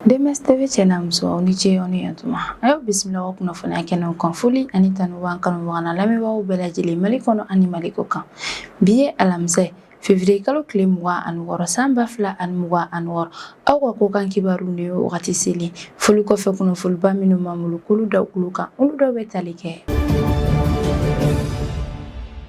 DMS TV cɛ n'a muso, aw ni ce, aw ni yantuma. A y'aw bisimila aw kunnafoniya kɛnɛw kan. Foli ani tanu b'an kanubagaw n'a lamɛnbagaw bɛɛ lajɛlen, Mali kɔnɔ ani Mali kɔ kan. Bi ye alamisa ye, février kalo tile 26, san 2026. Aw ka kokan kibaru ni ye wagati selen. Foli kɔfɛ, kunnafoniba minnu b'an bolo k'olu da tulo kan, olu dɔw bɛ tali kɛ: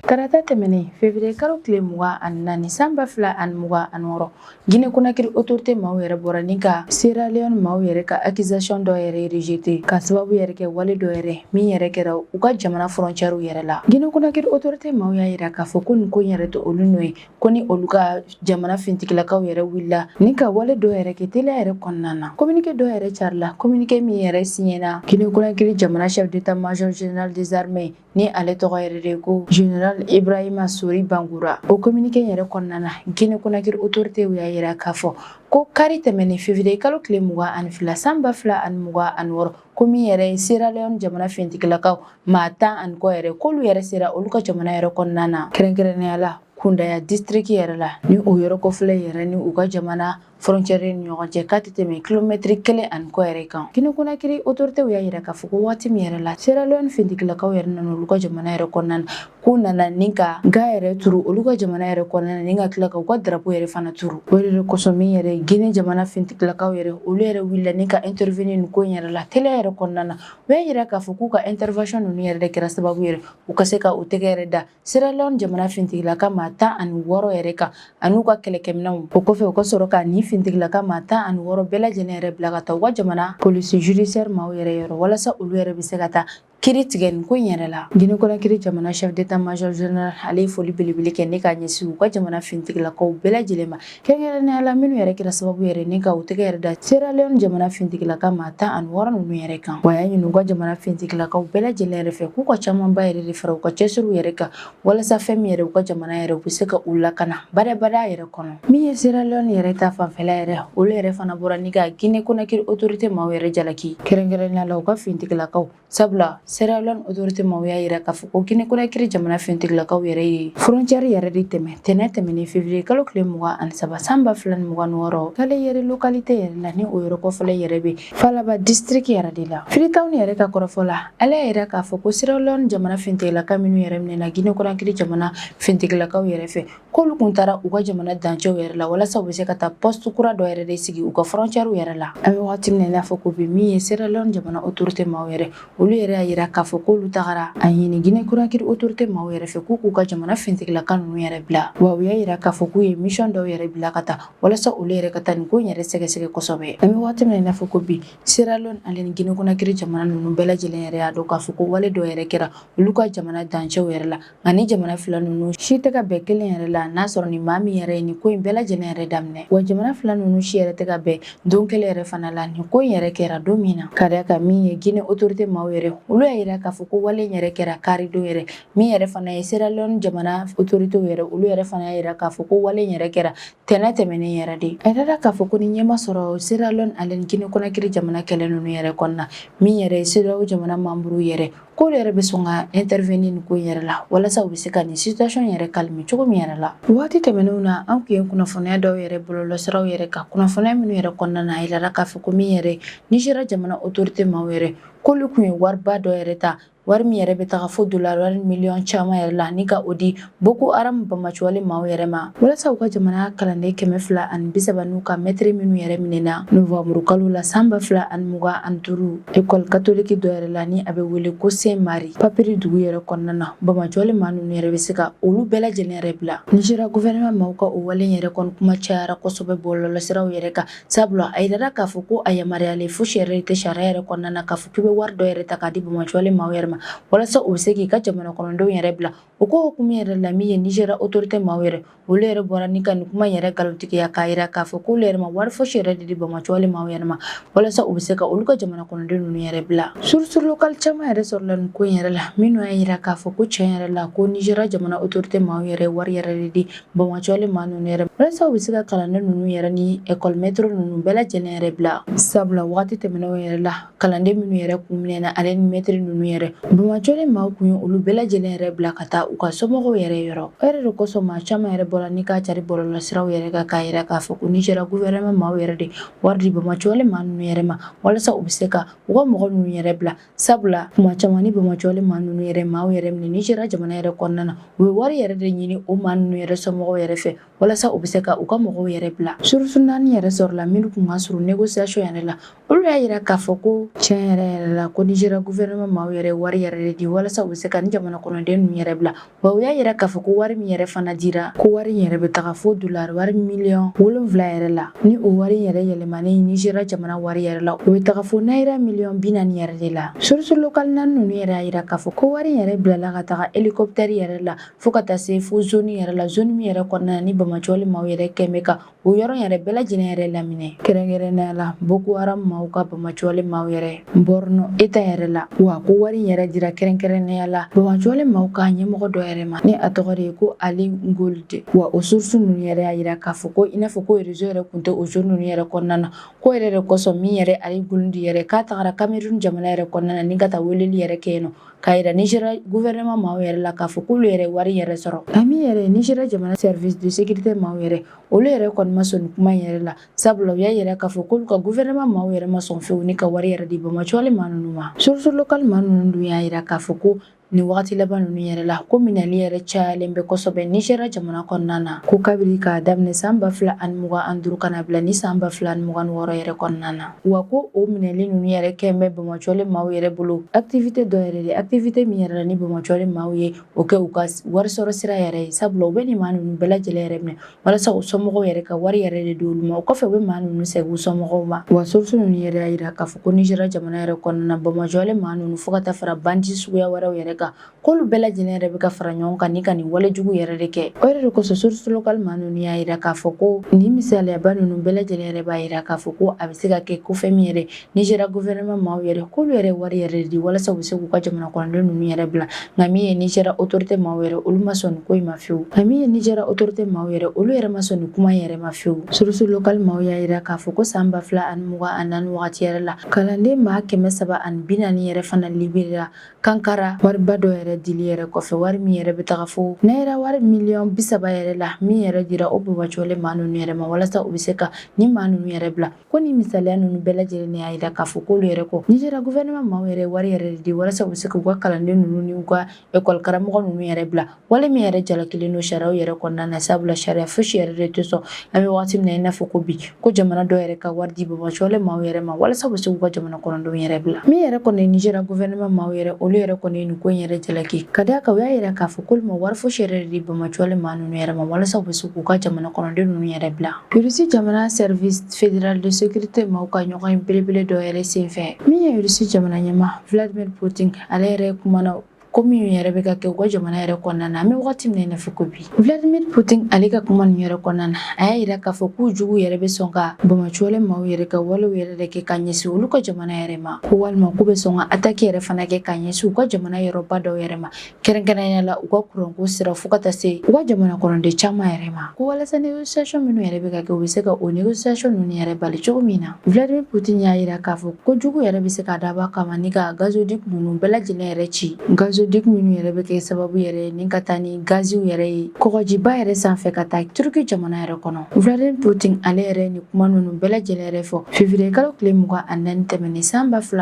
tarata tɛmɛnen, février kalo tile 24, san 2026, Guinée Conakry autorité maaw yɛrɛ bɔra ni ka Sierra Leone maaw yɛrɛ ka accusation dɔ yɛrɛ rejeté, ka sababu yɛrɛ kɛ wale dɔ yɛrɛ min yɛrɛ kɛra u ka jamana frontière yɛrɛ la. Guinée Conakry autorité maaw y'a yira k'a fɔ ko nin ko in yɛrɛ tɛ olu nɔ ye, ko ni olu ka jamana fintigilakaw yɛrɛ wulila ni ka wale dɔ yɛrɛ kɛ teliya yɛrɛ kɔnɔna na. Communiqué dɔ yɛrɛ carila, communiqué min yɛrɛ signena Guinée Conakry jamana chef d'état-major général des armées, ni ale tɔgɔ yɛrɛ de ko général Ibrahima Sori Bangura. O communiqué yɛrɛ kɔnɔna na, Guinée Conakry autorité y'a yira k'a fɔ ko kari tɛmɛnen, février kalo tile 22, san 2026, ko min yɛrɛ ye Sierra Leone jamana fintigilakaw maa 10 ani kɔ yɛrɛ, k'olu yɛrɛ sera olu ka jamana yɛrɛ kɔnɔna na, kɛrɛnkɛrɛnnenya la Kundaya district yɛrɛ la, ni o yɔrɔ kɔfilɛ yɛrɛ ni u ka jamana frontière ni ɲɔgɔn cɛ k'a tɛ tɛmɛ kilomɛtiri 1 ani kɔ yɛrɛ kan. Guinée Conakry autorité y'a yira k'a fɔ ko waati min yɛrɛ la Sierra Leone fintigilakaw yɛrɛ nana olu ka jamana yɛrɛ kɔnɔna na, k'u nana ni ka ga yɛrɛ turu olu ka jamana yɛrɛ kɔnɔna na, ni ka tila ka u ka drapeau yɛrɛ fana turu. O de kosɔn, min yɛrɛ Guinée jamana fintigilakaw yɛrɛ, olu yɛrɛ wulila ni ka intervenir nin ko in yɛrɛ la teliya yɛrɛ kɔnɔna na. U y'a yira k'a fɔ k'u ka intervention ninnu yɛrɛ de kɛra sababu yɛrɛ u ka se ka u tɛgɛ yɛrɛ da Sierra Leone jamana fintigilaka maa 16 yɛrɛ kan an'u ka kɛlɛkɛminɛnw. O kɔfɛ, u ka sɔrɔ ka nin fintigilaka maa 16 bɛɛ lajɛlen yɛrɛ bila ka taa u ka jamana police judiciaire maaw yɛrɛ yɔrɔ, walasa olu yɛrɛ bɛ se ka taa kiri tigɛ nin ko in yɛrɛ la. Guinée Conakry jamana chef d'état-major général, ale ye foli belebele kɛ ne k'a ɲɛsin u ka jamana fintigilakaw bɛɛ lajɛlen ma, kɛrɛnkɛrɛnnenya la minnu yɛrɛ kɛra sababu yɛrɛ ni ka u tɛgɛ yɛrɛ da Sierra Leone jamana fintigilaka maa 16 ninnu yɛrɛ kan. Wa y'a ɲini u ka jamana fintigilakaw bɛɛ lajɛlen yɛrɛ fɛ k'u ka camanba yɛrɛ de fara u ka cɛsiriw yɛrɛ kan, walasa fɛn min yɛrɛ u ka jamana yɛrɛ, u bɛ se ka u lakana badabada yɛrɛ kɔnɔ. Min ye Sierra Leone yɛrɛ ta fanfɛla yɛrɛ, olu yɛrɛ fana bɔra ni ka Guinée Conakry autorité maaw yɛrɛ jalaki, kɛrɛnkɛrɛnnenya la u ka fintigilakaw, sabula Sierra Leone autorité maaw y'a yira k'a fɔ ko Guinée Conakry jamana fintigilakaw yɛrɛ ye frontière yɛrɛ de tɛmɛ tɛnɛ tɛmɛnen, février kalo tile 23, san 2026, k'ale yɛrɛ localité yɛrɛ la, ni o yɔrɔ kɔfɛla yɛrɛ bɛ Falaba district yɛrɛ de la. Freetown yɛrɛ ka kɔrɔfɔ la, ale y'a yira k'a fɔ ko Sierra Leone jamana fintigilaka minnu yɛrɛ minɛna Guinée Conakry jamana fintigilakaw yɛrɛ fɛ, k'olu kun taara u ka jamana dancɛw yɛrɛ la, walasa u bɛ se ka taa poste kura dɔ yɛrɛ de sigi u ka frontière yɛrɛ la. An bɛ wagati min na i n'a fɔ ko bi, min ye Sierra Leone jamana autorité maaw yɛrɛ, olu yɛrɛ y'a yira k'a fɔ k'olu tagara a ɲini Guinée Conakry autorité maaw yɛrɛ fɛ k'u k'u ka jamana fintigilaka ninnu yɛrɛ bila. Wa u y'a yira k'a fɔ k'u ye mission dɔw yɛrɛ bila ka taa, walasa olu yɛrɛ ka taa nin ko in yɛrɛ sɛgɛsɛgɛ kosɛbɛ. An bɛ waati min na i n'a fɔ ko bi, Sierra Leone ale ni Guinée Conakry jamana ninnu bɛɛ lajɛlen yɛrɛ y'a dɔn k'a fɔ ko wale dɔ yɛrɛ kɛra olu ka jamana dancɛw yɛrɛ la, nka ni jamana fila ninnu si tɛ ka bɛn kelen yɛrɛ la n'a sɔrɔ ni maa min yɛrɛ ye nin ko in bɛɛ lajɛlen yɛrɛ daminɛ. Wa jamana fila ninnu si yɛrɛ tɛ ka bɛn don kelen yɛrɛ fana la nin ko in yɛrɛ kɛra don min na. Ka d'a kan, min ye Guinée autorité maaw yɛrɛ, olu y'a yira k'a fɔ ko wale in yɛrɛ kɛra kari don yɛrɛ. Min yɛrɛ fana ye Sierra Leone jamana autorité yɛrɛ, olu yɛrɛ fana y'a yira k'a fɔ ko wale in yɛrɛ kɛra tɛnɛ tɛmɛnen yɛrɛ de. A yirala k'a fɔ ko ni ɲɛma sɔrɔ Sierra Leone ale ni Guinée Conakry jamana kɛlɛ ninnu yɛrɛ kɔnɔna, min yɛrɛ ye CEDEAO jamana membre yɛrɛ, k'olu yɛrɛ bɛ sɔn ka intervenir nin ko in yɛrɛ la, walasa u bɛ se ka nin situation yɛrɛ calmer cogo min yɛrɛ la. Waati tɛmɛnenw na, an tun ye kunnafoniya dɔw yɛrɛ bɔlɔlɔsiraw yɛrɛ kan, kunnafoniya minnu yɛrɛ kɔnɔna na, a yirala k'a fɔ ko min yɛrɛ Nigéria jamana autorité maaw yɛrɛ, k'olu tun ye wariba dɔ yɛrɛ ta, wari min yɛrɛ bɛ taga fo dollar wari miliyɔn caman yɛrɛ la, ni ka o di Boko Haram banbaanciwale maaw yɛrɛ ma, walasa u ka jamana kalanden 230 n'u ka mɛtiri minnu yɛrɛ minɛna novembre kalo la san 2025, école catholique dɔ yɛrɛ la, ni a bɛ wele ko Saint Marie Papiri dugu yɛrɛ kɔnɔna na, banbaanciwale maa ninnu yɛrɛ bɛ se ka olu bɛɛ lajɛlen yɛrɛ bila. Nigéria gouvernement maaw ka o wale yɛrɛ kɔni, kuma cayara kosɛbɛ bɔlɔlɔsiraw yɛrɛ kan, sabula a yirala k'a fɔ ko a yamaruyalen fosi yɛrɛ tɛ sariya yɛrɛ kɔnɔna na k'a fɔ k'i bɛ wari dɔ yɛrɛ ta k'a di banbaanciwale maaw yɛrɛ ma, walasa u bɛ se k'i ka jamana kɔnɔdenw yɛrɛ bila. O ko hukumu yɛrɛ la, min ye Nigéria autorité maaw yɛrɛ, olu yɛrɛ bɔra ni ka nin kuma yɛrɛ nkalontigiya, k'a yira k'a fɔ k'olu yɛrɛ ma wari fosi yɛrɛ de di banbaanciwale maaw yɛrɛ ma, walasa u bɛ se ka olu ka jamana kɔnɔden ninnu yɛrɛ bila. Source locale caman yɛrɛ sɔrɔla nin ko in yɛrɛ la, minnu y'a yira k'a fɔ ko tiɲɛ yɛrɛ la, ko Nigéria jamana autorité maaw yɛrɛ wari yɛrɛ de di banbaanciwale maa ninnu yɛrɛ, walasa u bɛ se ka kalanden ninnu yɛrɛ ni école maître ninnu bɛɛ lajɛlen yɛrɛ bila, sabula waati tɛmɛnenw yɛrɛ la, kalanden minnu yɛrɛ kun minɛna ale ni mɛtiri ninnu yɛrɛ, Banbaanciwale maaw kun ye olu bɛɛ lajɛlen yɛrɛ bila ka taa u ka somɔgɔw yɛrɛ yɔrɔ. O yɛrɛ de kosɔn maa caman yɛrɛ bɔra ni k'a cari bɔlɔlɔsiraw yɛrɛ kan k'a yira k'a fɔ ko Nizeriya gouvernement maaw yɛrɛ de wari di banbaanciwale maa ninnu yɛrɛ ma walasa u bɛ se ka u ka mɔgɔ ninnu yɛrɛ bila. Sabula kuma caman ni banbaanciwale maa ninnu yɛrɛ maaw yɛrɛ minɛ Nizeriya jamana yɛrɛ kɔnɔna na, u bɛ wari yɛrɛ de ɲini o maa ninnu yɛrɛ somɔgɔw yɛrɛ fɛ walasa u bɛ se ka u ka mɔgɔw yɛrɛ bila. Source naani yɛrɛ sɔrɔla minnu kun ka surun négociation yɛrɛ la, olu y'a yira k'a fɔ ko tiɲɛ yɛrɛ yɛrɛ la ko Nizeriya gouvernement maaw yɛrɛ wari yɛrɛ de di walasa u bɛ se ka ni jamana kɔnɔden ninnu yɛrɛ bila. Wa u y'a yira k'a fɔ ko wari min yɛrɛ fana dira, ko wari in yɛrɛ bɛ taga fo dolari wari miliyɔn 7 yɛrɛ la. Ni o wari in yɛrɛ yɛlɛmanen Nizeriya jamana wari yɛrɛ la, o bɛ taga fo nayira miliyɔn 40 yɛrɛ de la. Source locale naani ninnu yɛrɛ y'a yira k'a fɔ ko wari in yɛrɛ bilala ka taga hélicoptère yɛrɛ la fo ka taa se fo zone yɛrɛ la, zone min yɛrɛ kɔnɔna na ni banbaanciwale maaw yɛrɛ kɛn bɛ ka o yɔrɔ yɛrɛ bɛɛ lajɛlen yɛrɛ laminɛ, kɛrɛnkɛrɛnnenya la Boko Haram maaw ka banbaanciwale maaw yɛrɛ Borno État yɛrɛ la. Wa ko wari yɛrɛ dira kɛrɛnkɛrɛnnenya la banbaanciwale maaw ka ɲɛmɔgɔ dɔ yɛrɛ ma, ni a tɔgɔ de ye ko Ali Ngolde. Wa o source ninnu yɛrɛ y'a yira k'a fɔ ko i n'a fɔ ko réseau yɛrɛ kun tɛ o zone ninnu yɛrɛ kɔnɔna na, ko yɛrɛ de kosɔn min yɛrɛ Ali Ngolde yɛrɛ k'a tagara Cameroun jamana yɛrɛ kɔnɔna na ni ka taa weleli yɛrɛ kɛ yen nɔ, k'a yira Nizeriya gouvernement maaw yɛrɛ la k'a fɔ k'olu yɛrɛ wari yɛrɛ sɔrɔ. Nka min yɛrɛ ye Nizeriya jamana service de sécurité maaw yɛrɛ, olu yɛrɛ kɔni ma sɔn nin kuma in yɛrɛ la, sabula u y'a yira k'a fɔ k'olu ka gouvernement maaw yɛrɛ ma sɔn fewu ni ka wari yɛrɛ di banbaanciwale maa ninnu ma. Source locale maa ninnu dun y'a yira k'a fɔ ko nin wagati laban ninnu yɛrɛ la, ko minɛli yɛrɛ cayalen bɛ kosɛbɛ Nizeriya jamana kɔnɔna na, ko kabiri k'a daminɛ san 2025 ka na bila ni san 2026 yɛrɛ kɔnɔna na. Wa ko o minɛli ninnu yɛrɛ kɛn bɛ banbaanciwale maaw yɛrɛ bolo activité dɔ yɛrɛ de, activité min yɛrɛ la ni banbaanciwale maaw ye o kɛ u ka wari sɔrɔ sira yɛrɛ ye, sabula u bɛ nin maa ninnu bɛɛ lajɛlen yɛrɛ minɛ walasa u somɔgɔw yɛrɛ ka wari yɛrɛ de di olu ma. O kɔfɛ u bɛ maa ninnu segin u somɔgɔw ma. Wa source ninnu yɛrɛ y'a yira k'a fɔ ko Nizeriya jamana yɛrɛ kɔnɔna na, banbaanciwale maa ninnu fo ka taa fara bandit suguya wɛrɛw yɛrɛ kan, k'olu bɛɛ lajɛlen yɛrɛ bɛ ka fara ɲɔgɔn kan ni ka nin wale jugu yɛrɛ de kɛ. O yɛrɛ de kosɔn source locale maa ninnu y'a yira k'a fɔ ko nin misaliyaba ninnu bɛɛ lajɛlen yɛrɛ b'a yira k'a fɔ ko a bɛ se ka kɛ ko fɛn min yɛrɛ Nizeriya gouvernement maaw yɛrɛ, k'olu yɛrɛ wari yɛrɛ de di walasa u bɛ se k'u ka jamana kɔnɔden ninnu yɛrɛ bila. Nka min ye Nizeriya autorité maaw yɛrɛ, olu ma sɔn nin ko in ma fewu. Nka min ye Nizeriya autorité maaw yɛrɛ, olu yɛrɛ ma sɔn nin kuma in yɛrɛ ma fewu. Source locale maaw y'a yira k'a fɔ ko san 2024 wagati yɛrɛ la, kalanden maa 340 yɛrɛ fana libérera Kankara wariba dɔ yɛrɛ dili yɛrɛ kɔfɛ, wari min yɛrɛ bɛ taga fo naira wari miliyɔn 30 yɛrɛ la, min yɛrɛ dira o banbaanciwale maa ninnu yɛrɛ ma walasa u bɛ se ka nin maa ninnu yɛrɛ bila. Ko ni misaliya ninnu bɛɛ lajɛlen y'a yira k'a fɔ k'olu yɛrɛ kɔ Nizeriya gouvernement maaw yɛrɛ wari yɛrɛ de di walasa u bɛ se k'u ka kalanden ninnu ni u ka ekɔli karamɔgɔ ninnu yɛrɛ bila, wale min yɛrɛ jalakilen don sariyaw yɛrɛ kɔnɔna na, sabula sariya fosi yɛrɛ de tɛ sɔn an bɛ waati min na i n'a fɔ ko bi, ko jamana dɔ yɛrɛ ka wari di banbaanciwale maaw yɛrɛ ma walasa u bɛ se k'u ka jamana kɔnɔdenw yɛrɛ bila. Min yɛrɛ kɔni ye Nizeriya gouvernement maaw yɛrɛ, olu yɛrɛ kɔni ye nin ko in yɛrɛ jalaki, ka d'a kan u y'a yira k'a fɔ k'olu ma wari fosi yɛrɛ de di banbaanciwale maa ninnu yɛrɛ ma walasa u bɛ se k'u ka jamana kɔnɔden ninnu yɛrɛ bila. Russie jamana service fédéral de sécurité maaw ka ɲɔgɔn ye belebele dɔ yɛrɛ senfɛ, min ye Russie jamana ɲɛmaa Vladimir Putin, ale yɛrɛ kumana ko min yɛrɛ bɛ ka kɛ u ka jamana yɛrɛ kɔnɔna na an bɛ wagati min na i n'a fɔ ko bi. Vladimir Putin ale ka kuma ninnu yɛrɛ kɔnɔna na, a y'a yira k'a fɔ k'u jugu yɛrɛ bɛ sɔn ka banbaanciwale maaw yɛrɛ ka walew yɛrɛ de kɛ ka ɲɛsin olu ka jamana yɛrɛ ma, ko walima k'u bɛ sɔn ka attaque yɛrɛ fana kɛ ka ɲɛsin u ka jamana yɔrɔba dɔw yɛrɛ ma, kɛrɛnkɛrɛnnenya la u ka kuranko sira fo ka taa se u ka jamana kɔnɔden caman yɛrɛ ma, ko walasa négociation minnu yɛrɛ bɛ ka kɛ, u bɛ se ka o négociation ninnu yɛrɛ bali cogo min na. Vladimir Putin y'a yira k'a fɔ ko jugu yɛrɛ bɛ se ka dabɔ a kama ni ka gazoduc ninnu bɛɛ lajɛlen yɛrɛ ci, gazoduc minnu yɛrɛ bɛ kɛ sababu yɛrɛ ni ka taa ni gaziw yɛrɛ ye kɔgɔjiba yɛrɛ sanfɛ ka taa Turki jamana yɛrɛ kɔnɔ. Vladimir Putin ale yɛrɛ ni kuma ninnu bɛɛ lajɛlen yɛrɛ fɔ février kalo tile 24 tɛmɛnen san 2026,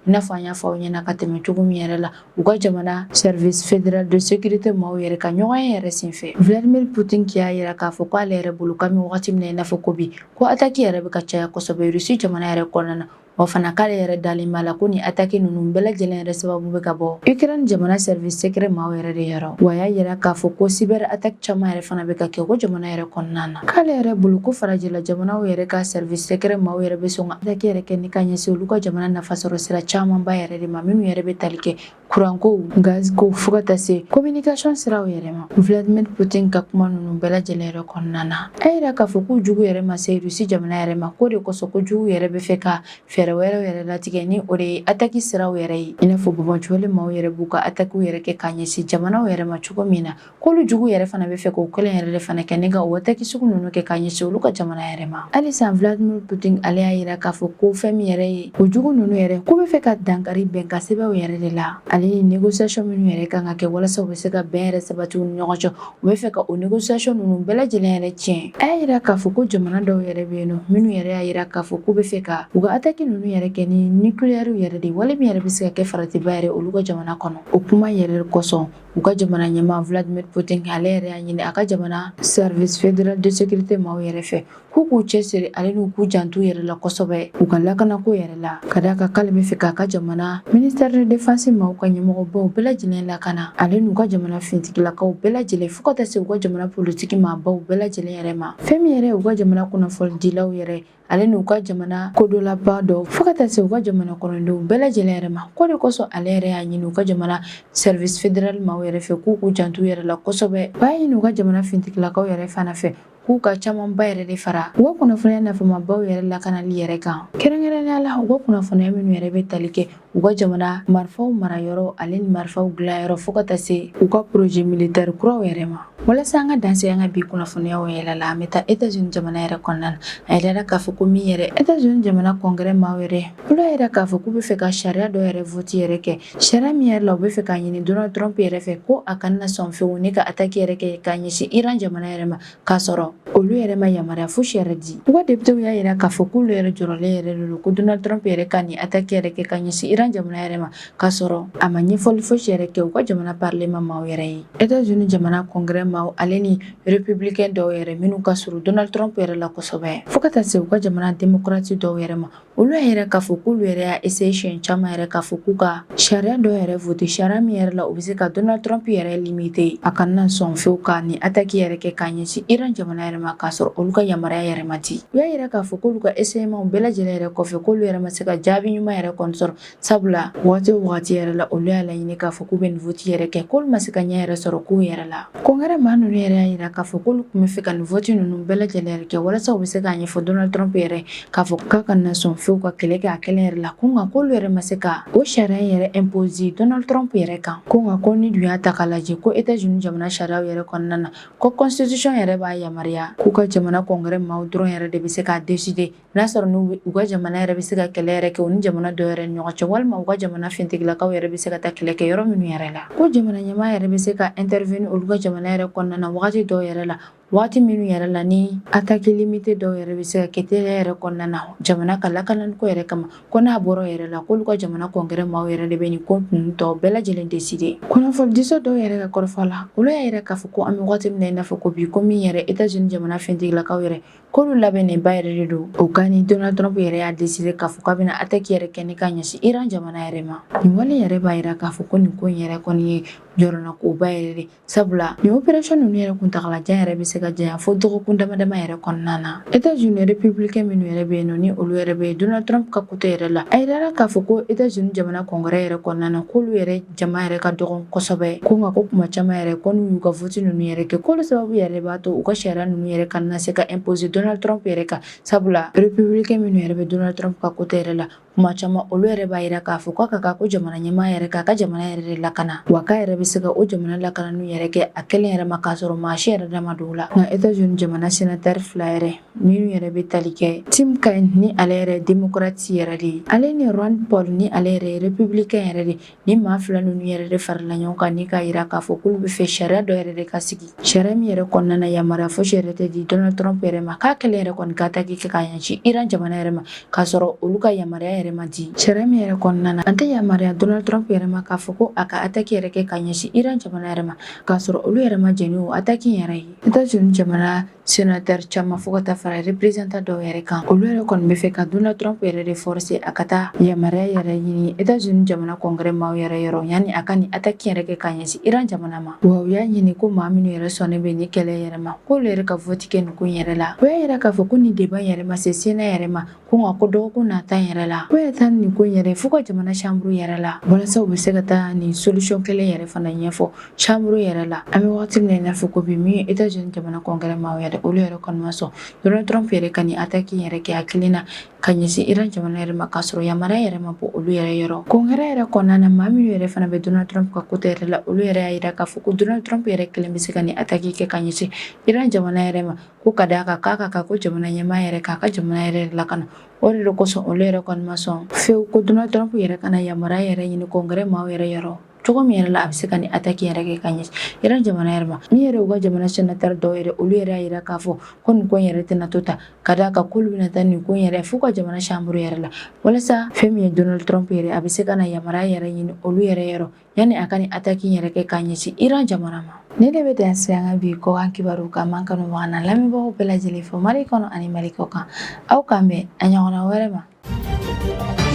i n'a fɔ an y'a fɔ aw ɲɛna ka tɛmɛ cogo min yɛrɛ la, u ka jamana service fédéral de sécurité maaw yɛrɛ ka ɲɔgɔn ye yɛrɛ senfɛ. Vladimir Putin k'i y'a yira k'a fɔ k'ale yɛrɛ bolo k'an bɛ wagati min na i n'a fɔ ko bi, ko attaque yɛrɛ bɛ ka caya kosɛbɛ Russie jamana yɛrɛ kɔnɔna na. Wa fana k'ale yɛrɛ dalen b'a la ko nin attaque ninnu bɛɛ lajɛlen yɛrɛ sababu bɛ ka bɔ Ukraine jamana service secret maaw yɛrɛ de yɔrɔ. Wa a y'a yira k'a fɔ ko cyber attaque caman yɛrɛ fana bɛ ka kɛ ko jamana yɛrɛ kɔnɔna na, k'ale yɛrɛ bolo ko farajɛla jamanaw yɛrɛ ka service secret maaw yɛrɛ bɛ sɔn ka attaque yɛrɛ kɛ ni ka ɲɛsin olu ka jamana nafasɔrɔ sira camanba yɛrɛ de ma, minnu yɛrɛ bɛ tali kɛ kuranko, gaziko, fo ka taa se communication siraw yɛrɛ ma. Vladimir Putin ka kuma ninnu bɛɛ lajɛlen yɛrɛ kɔnɔna na, a yira k'a fɔ k'u jugu yɛrɛ ma se Rusi jamana yɛrɛ ma, k'o de kosɔn ko jugu yɛrɛ bɛ fɛ ka fɛɛrɛ wɛrɛw yɛrɛ latigɛ, ni o de ye ataki siraw yɛrɛ ye, i n'a fɔ banbaanciwale maaw yɛrɛ b'u ka atakiw yɛrɛ kɛ ka ɲɛsin jamanaw yɛrɛ ma cogo min na, k'olu jugu yɛrɛ fana bɛ fɛ k'o kelen yɛrɛ de fana kɛ ni ka o ataki sugu ninnu kɛ ka ɲɛsin olu ka jamana yɛrɛ ma. Halisa Vladimir Putin ale y'a yira k'a fɔ ko fɛn min yɛrɛ ye o jugu ninnu yɛrɛ, k'u bɛ fɛ ka dankari bɛnkan sɛbɛnw yɛrɛ de la, ale ni négociation minnu yɛrɛ kan ka kɛ walasa u bɛ se ka bɛn yɛrɛ sabati u ni ɲɔgɔn cɛ, u bɛ fɛ ka o négociation ninnu bɛɛ lajɛlen yɛrɛ tiɲɛ. A y'a yira k'a fɔ ko jamana dɔw yɛrɛ bɛ yen nɔ minnu yɛrɛ y'a yira k'a fɔ k'u bɛ fɛ ka u ka ataki ninnu yɛrɛ kɛ ni nucléaire yɛrɛ de, wale min yɛrɛ bɛ se ka kɛ faratiba yɛrɛ olu ka jamana kɔnɔ. O kuma yɛrɛ kosɔn, u ka jamana ɲɛmaa Vladimir Putin ale yɛrɛ y'a ɲini a ka jamana service fédéral de sécurité maaw yɛrɛ fɛ k'u k'u cɛsiri ale n'u k'u janto yɛrɛ la kosɛbɛ u ka lakanako yɛrɛ la, ka d'a kan k'ale bɛ fɛ k'a ka jamana ministère de défense maaw ka ɲɛmɔgɔbaw bɛɛ lajɛlen lakana, ale n'u ka jamana finitigilakaw bɛɛ lajɛlen, fo ka taa se u ka jamana politiki maabaw bɛɛ lajɛlen yɛrɛ ma, fɛn min yɛrɛ u ka jamana kunnafonidilaw yɛrɛ, ale n'u ka jamana kodɔnlaba dɔw, fo ka taa se u ka jamana kɔnɔdenw bɛɛ lajɛlen yɛrɛ ma. K'o de kosɔn ale yɛrɛ y'a ɲini u ka jamana service fédéral maaw yɛrɛ fɛ k'u k'u janto yɛrɛ la kosɛbɛ. U y'a ɲini u ka jamana finitigilakaw yɛrɛ fana fɛ k'u ka camanba yɛrɛ de fara u ka kunnafoniya nafamabaw yɛrɛ lakanali yɛrɛ kan, kɛrɛnkɛrɛnnenya la u ka kunnafoniya minnu yɛrɛ bɛ tali kɛ u ka jamana marifaw marayɔrɔ ale ni marifaw dilanyɔrɔ, fo ka taa se u ka projet militaire kuraw yɛrɛ ma. Walasa an ka dan se an ka bi kunnafoniyaw yɛrɛ la, an bɛ taa États-Unis jamana yɛrɛ kɔnɔna na. A yirala k'a fɔ ko min yɛrɛ États-Unis jamana congrès maaw yɛrɛ, olu y'a yira k'a fɔ k'u bɛ fɛ ka sariya dɔ yɛrɛ vote yɛrɛ kɛ, sariya min yɛrɛ la u bɛ fɛ k'a ɲini Donald Trump yɛrɛ fɛ ko a kana sɔn fewu ni ka attaque yɛrɛ kɛ ka ɲɛsin Iran jamana yɛrɛ ma, k'a sɔrɔ olu yɛrɛ ma yamaruya fosi yɛrɛ di. U ka députéw y'a yira k'a fɔ k'olu yɛrɛ jɔrɔlen yɛrɛ de don ko Donald Trump yɛrɛ ka nin attaque yɛrɛ kɛ ka ɲɛsin Iran jamana yɛrɛ ma, k'a sɔrɔ a ma ɲɛfɔli fosi yɛrɛ kɛ u ka jamana parlement maaw yɛrɛ ye. États-Unis jamana congrès maaw ale ni républicain dɔw yɛrɛ minnu ka surun Donald Trump yɛrɛ la kosɛbɛ, fo ka taa se u ka jamana démocrate dɔw yɛrɛ ma, olu y'a yira k'a fɔ k'olu yɛrɛ y'a essayer siɲɛ caman yɛrɛ k'a fɔ k'u ka sariya dɔ yɛrɛ voter, sariya min yɛrɛ la u bɛ se ka Donald Trump yɛrɛ limiter a kana sɔn fewu ka nin attaque yɛrɛ kɛ k'a ɲɛsin Iran jamana yɛrɛ ma, k'a sɔrɔ olu ka yamaruya yɛrɛ ma di. U y'a yira k'a fɔ k'olu ka essayement bɛɛ lajɛlen yɛrɛ kɔfɛ, k'olu yɛrɛ ma se ka jaabi ɲuman yɛrɛ kɔni sɔrɔ, sabula waati o waati yɛrɛ la olu y'a laɲini k'a fɔ k'u bɛ nin vote yɛrɛ kɛ, k'olu ma se ka ɲɛ yɛrɛ sɔrɔ k'u yɛrɛ la. Congrès maa ninnu yɛrɛ y'a yira k'a fɔ k'olu tun bɛ fɛ ka nin vote ninnu bɛɛ lajɛlen yɛrɛ kɛ walasa u bɛ se k'a ɲɛfɔ Donald Trump yɛrɛ k'a fɔ k'a kana sɔn fewu ka kɛlɛ kɛ a kelen yɛrɛ la, ko nka k'olu yɛrɛ ma se ka o sariya in yɛrɛ imposer Donald Trump yɛrɛ kan, ko nka ko ni dun y'a ta k'a lajɛ ko États-Unis jamana sariyaw yɛrɛ kɔnɔna na, ko constitution yɛrɛ b'a yamaruya k'u ka jamana congrès maaw dɔrɔn yɛrɛ de bɛ se k'a décider n'a sɔrɔ n'u u ka jamana yɛrɛ bɛ se ka kɛlɛ yɛrɛ kɛ u ni jamana dɔ yɛrɛ ni ɲɔgɔn cɛ, walima u ka jamana finitigilakaw yɛrɛ bɛ se ka taa kɛlɛ kɛ yɔrɔ minnu yɛrɛ la, ko jamana ɲɛmaa yɛrɛ bɛ se ka intervenir olu ka jamana yɛrɛ kɔnɔna na wagati dɔw yɛrɛ la, waati minnu yɛrɛ la ni attaque limité dɔw yɛrɛ bɛ se ka kɛ teliya yɛrɛ kɔnɔna na jamana ka lakanani ko yɛrɛ kama, ko n'a bɔra yɛrɛ la k'olu ka jamana congrès maaw yɛrɛ de bɛ nin ko ninnu tɔ bɛɛ lajɛlen décider. Kunnafonidiso dɔw yɛrɛ ka kɔrɔfɔ la, olu y'a yira k'a fɔ ko an bɛ waati min na i n'a fɔ ko bi, ko min yɛrɛ États-Unis jamana finitigilakaw yɛrɛ, k'olu labɛnnenba yɛrɛ de don o ka ni Donald Trump yɛrɛ y'a décider k'a fɔ k'a bɛna attaque yɛrɛ kɛ ni ka ɲɛsin Iran jamana yɛrɛ ma. Nin wale yɛrɛ b'a yira k'a fɔ ko nin ko in yɛrɛ kɔni ye jɔrɔnakoba yɛrɛ de, sabula nin opération ninnu yɛrɛ kuntagalajan yɛrɛ bɛ se ka janya fo dɔgɔkun dama dama yɛrɛ kɔnɔna na. États-Unis républicain minnu yɛrɛ bɛ yen nɔ, ni olu yɛrɛ bɛ Donald Trump ka côté yɛrɛ la, a yirala k'a fɔ ko États-Unis jamana congrès yɛrɛ kɔnɔna na, k'olu yɛrɛ jama yɛrɛ ka dɔgɔn kosɛbɛ, ko nka ko kuma caman yɛrɛ ko n'u y'u ka vote ninnu yɛrɛ kɛ, k'olu sababu yɛrɛ b'a to u ka sariya ninnu yɛrɛ kana se ka imposer Donald Trump yɛrɛ kan, sabula républicain minnu yɛrɛ bɛ Donald Trump ka côté yɛrɛ la, kuma caman olu yɛrɛ b'a yira k'a fɔ k'a ka kan ko jamana ɲɛmaa yɛrɛ k'a ka jamana yɛrɛ de lakana, wa k'a yɛrɛ bɛ se ka o jamana lakanani yɛrɛ kɛ a kelen yɛrɛ ma k'a sɔrɔ maa si yɛrɛ da ma don o la. Nka États-Unis jamana sénateur fila yɛrɛ minnu yɛrɛ bɛ tali kɛ, Tim Kaine ni ale yɛrɛ démocrate yɛrɛ de ye, ale ni Rand Paul ni ale yɛrɛ républicain yɛrɛ de, ni maa fila ninnu yɛrɛ de farala ɲɔgɔn kan ni k'a yira k'a fɔ k'olu bɛ fɛ sariya dɔ yɛrɛ de ka sigi, sariya min yɛrɛ kɔnɔna na yamaruya fosi yɛrɛ tɛ di Donald Trump yɛrɛ ma k'a kelen yɛrɛ kɔni ka attaque kɛ k'a ɲɛsin Iran jamana yɛrɛ ma, k'a sɔrɔ olu ka yamaruya yɛrɛ ma di. Sariya min yɛrɛ kɔnɔna na an tɛ yamaruya Donald Trump yɛrɛ ma k'a fɔ ko a ka attaque yɛrɛ kɛ ka ɲɛsin Iran jamana yɛrɛ ma, k'a sɔrɔ olu yɛrɛ ma jɛn ni o attaque yɛrɛ ye. États-Unis États-Unis jamana sénateur caman fo ka taa fara représentant dɔw yɛrɛ kan, olu yɛrɛ kɔni bɛ fɛ ka Donald Trump yɛrɛ de forcer a ka taa yamaruya yɛrɛ ɲini États-Unis jamana congrès maaw yɛrɛ yɔrɔ yanni a ka nin attaque yɛrɛ kɛ ka ɲɛsin Iran jamana ma. Wa u y'a ɲini ko maa minnu yɛrɛ sɔnnen bɛ nin kɛlɛ yɛrɛ ma, k'olu yɛrɛ ka vote kɛ nin ko in yɛrɛ la. U y'a yira k'a fɔ ko nin débat yɛrɛ ma se Sénat yɛrɛ ma, ko nka ko dɔgɔkun nata yɛrɛ la, ko yɛrɛ taa nin ko in yɛrɛ f'u ka jamana chambre yɛrɛ la, walasa u bɛ se ka taa nin solution kelen yɛrɛ fana ɲɛfɔ chambre yɛrɛ la. An bɛ waati min na i n'a fɔ ko bi, min ye États-Unis jamana congrès maaw yɛrɛ, olu yɛrɛ kɔni ma sɔn Donald Trump yɛrɛ ka nin attaque yɛrɛ kɛ a kelen na ka ɲɛsin Iran jamana yɛrɛ ma, k'a sɔrɔ yamaruya yɛrɛ ma bɔ olu yɛrɛ yɔrɔ. Congrès yɛrɛ kɔnɔna na, maa minnu yɛrɛ fana bɛ Donald Trump ka côté yɛrɛ la, olu yɛrɛ y'a yira k'a fɔ ko Donald Trump yɛrɛ kelen bɛ se ka nin attaque kɛ ka ɲɛsin Iran jamana yɛrɛ ma, ko ka d'a kan k'a ka kan ko jamana ɲɛmaa yɛrɛ k'a ka jamana yɛrɛ lakana. O de kosɔn olu yɛrɛ kɔni ma sɔn fewu ko Donald Trump yɛrɛ ka na yamaruya yɛrɛ ɲini congrès maaw yɛrɛ yɔrɔ cogo min yɛrɛ la a bɛ se ka nin attaque yɛrɛ kɛ ka ɲɛsin Iran jamana yɛrɛ ma. Min yɛrɛ u ka jamana sénateur dɔw yɛrɛ, olu yɛrɛ y'a yira k'a fɔ ko nin ko in yɛrɛ tɛna to tan, ka d'a kan k'olu bɛna taa nin ko in yɛrɛ f'u ka jamana chambre yɛrɛ la, walasa fɛn min ye Donald Trump yɛrɛ, a bɛ se ka na yamaruya yɛrɛ ɲini olu yɛrɛ yɔrɔ yanni a ka nin attaque yɛrɛ kɛ ka ɲɛsin Iran jamana ma. Nin de bɛ dan sigi an ka bi kɔkan kibaru kan. M'an kanubaga n'an lamɛnbagaw bɛɛ lajɛlen fo Mali kɔnɔ ani Mali kɔ kan. Aw k'an bɛn a ɲɔgɔnna wɛrɛ ma.